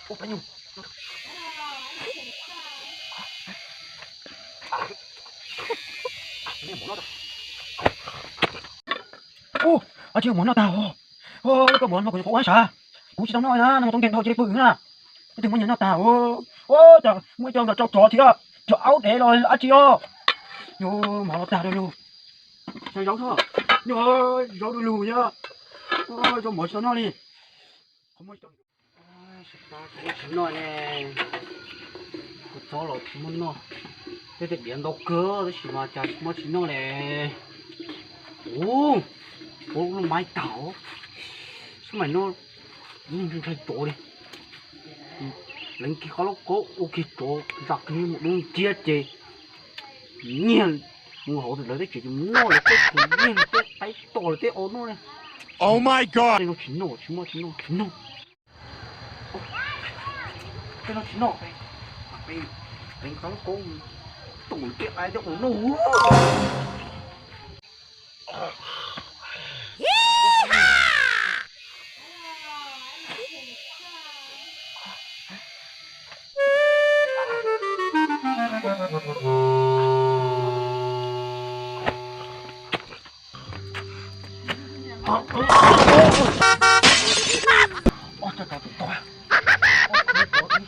Ub, pab nyuj. Ub, ab tsi mov noj tag os. Lub koj mov no kuv nyuam qhuav ua sav. Kuv tsis tau noj na, no mas tau nkeeg dhau cia li pw na. Leej twg muaj nyiaj noj tag os. Ub, cas muaj ib co ntawm rau tsov thiab, cov aub dev los ab tsi os. Nyuj, mov los tag dua lug. Xyov zaub thiab, nyuj, zaub dua lug yog. Ub, cov mov tsis tau noj li. Tsis noj ne, kuv txob los tsis muaj noj. Tej tej diav ntau kawg tab sis mas cas tsis muaj tsis noj ne. Ub, ua lub maib tag, sib maim no ntshai tsov li. Leev kiag qab lauj kaub ua kiag tsov zam kiag mus dub nciab ces nyiag mus hauv lawv tej tsev ces mus noj lawv tej tsev, nyiag lawv tej qaib tos lawv tej o noj ne. Oh my God! Tej no tsis noj, tsis muaj, tsis noj, tsis noj. Tej no tsis noj, leev qab lauj kaub mus tos lawv tej qaib tej o noj.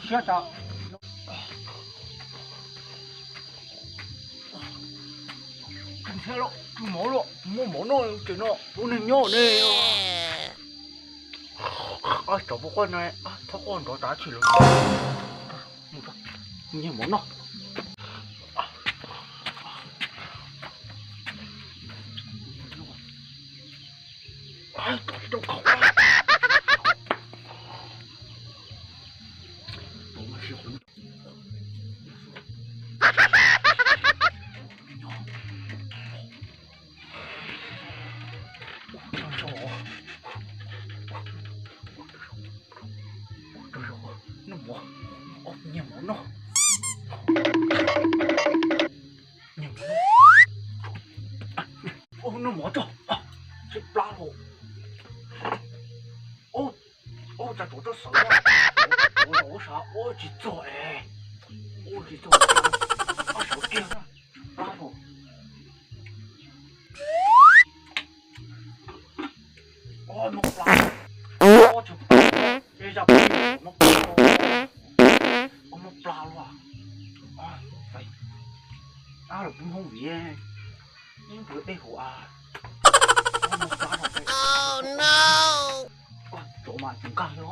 Siab tas. Kawg thiab los, mov los, muaj mov noj tsev no, lub neeg nyob ne. Tsov puas quaj no, txhob quaj nrov tas tshwm lawm. Mus, mus nyiag mov noj. Noj mov, nyiag mov noj. Noj mov tso, tshaib plab lauj. Ub, tsam tsov txawj xav, ub, ub, tsis txog es, ub, tsis txog, ab, sawv kiag, tshaib plab lauj. Ob, muaj plab, ob, tshaib plab, ib zaj plab, muaj plab, ob, muaj plab lauj. Ab, lawv pub hoob viv, ib npws dej huv a, ob, muaj plab lauj. Tsov mas tsis nqaj li os.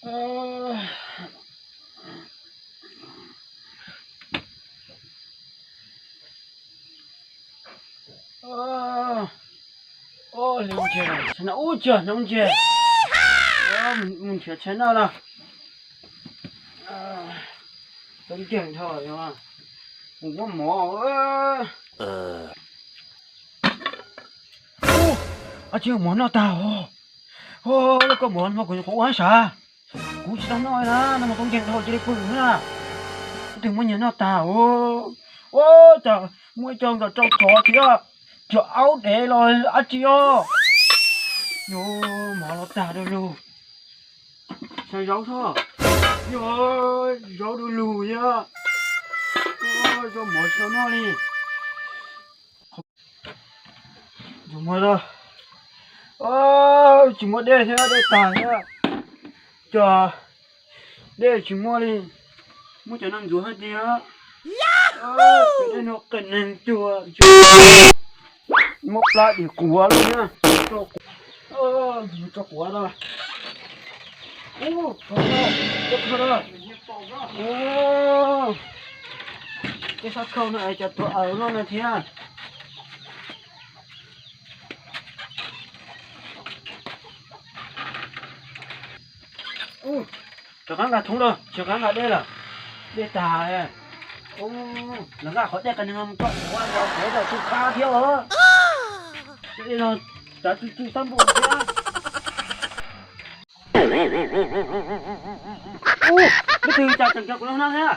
Ub, ub, ub, nrhiav tshais noj na. Tau nkeeg dhau, mus muab mov. Ub, ab tsi mov noj tag os. Lub koj mov no kuv nyuam qhuav ua sav. Kuv tsis tau noj na, no mas tau nkeeg dhau cia li pw na. Leej twg muaj nyiaj noj tag os. Ub, cas muaj ib co ntawm rau tsov thiab, cov aub dev los ab tsi os. Nyuj, mov los tag dua lug. Xyov zaub thiab, nyuj, zaub dua lug yog. Cov mov tsis tau noj li. Tsis muaj dej thiab, dej tag thiab. Cov dej tsis muaj li. Muab cov no ntxuav hais tias, cov dej no qias neeg cuag, muab plab dim quav lawm na. Tso quav, tso quav na. Ub, tso khau na. Ub, tej sab khau no es cov tuav aws noj no thiab. Ub, rov qab nqa thoob lawm, tsis nqa dej lawm, dej tag. Ub, los nqa qhov dej qias neeg no mus tso quav, los quav tau txhua qab thiab os. Dej no tav tsw tsw xab npum thiab. Ub, leej twg cas tseem kiag kuv lub hnab thiab?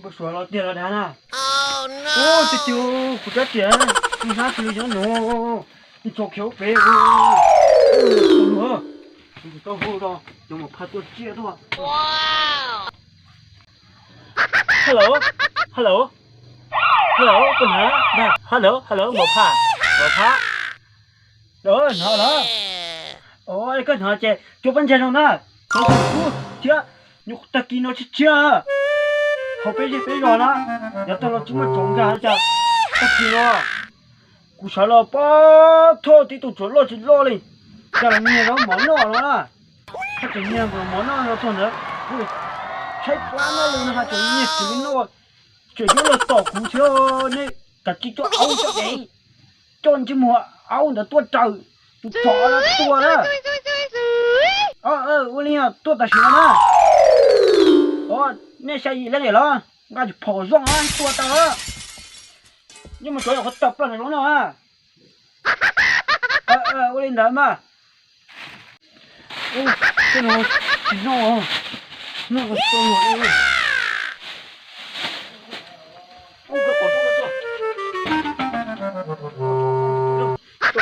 Npau suav los tiag los dag na. Ub, tiag tiag, kuv rab riam, hnab xws li yob nus, tso khiav ua pem. Tau hu rau cov maum phaj tuaj tsiaj tuaj. Hello, hello, hello, koj hnov na? Hello, hello, maum phaj, maum phaj. Hnov los? Koj hnov ces tsuav pob ntseg no na, tsuav tus kub thiab nyuam tag kis no tshiab tshiab hauv peb zej peb zos na, yav tag los tsis muaj tsoom nkag li cas. Tag kis no kuv sawv los pob thoj tib tug tsuav loj tsis loj li, cas los nyiag zaub mov noj no na. Haj tseem nyiag mov noj no txog ntawd, tshaib plab noj li no haj tseem nyiag tsis li noj, tseem yuav los tom kuv thiab. Nej kav tsij coj aub coj dev, coj ntsej muag aub ntawd tuaj raws tus tsov no tua na. Ua li tuaj tam sim no na. Nej xya yim leej los nqa phom zoo tua tau. Yeej mus tsuav yam qhov tau plaws ntawm zoov no. Ua li ntawd mas. Tej no tsis noj, noj tau luag. Tau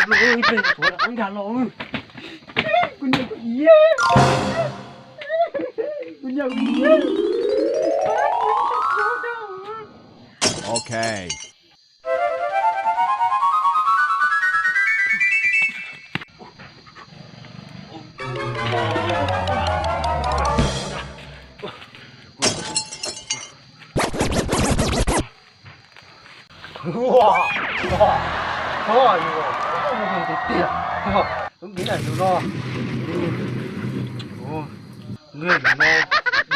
luag ib pliag tsuav rov qab nkag los. Kuv niam kuv txiv, kuv niam kuv txiv. Ok. Ua, ua, ua, tiag tiag. Lub nkev ntawm no, nkev ntawm no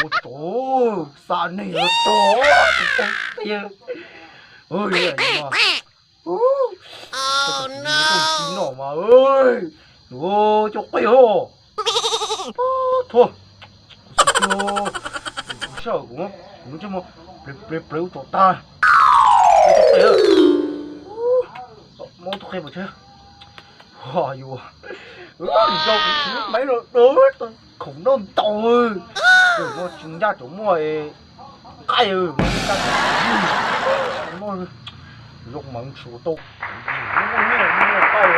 ua tsov, xa neeg los tog tiag. Tsis noj mas, cov qij os. Thua, kuv xav, kuv sawv, kuv, kuv ntsej muag plev plev plev ua tsov tag. Cov qij, muab tus qij pov tseg. Yus, yus kuv tsis muaj maiv los khoom noj ntau, no tsis ncaj cov muaj nqaij, zoo mas tsis ua tau, muaj nyiaj muaj nqaij,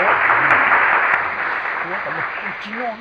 tsis noj.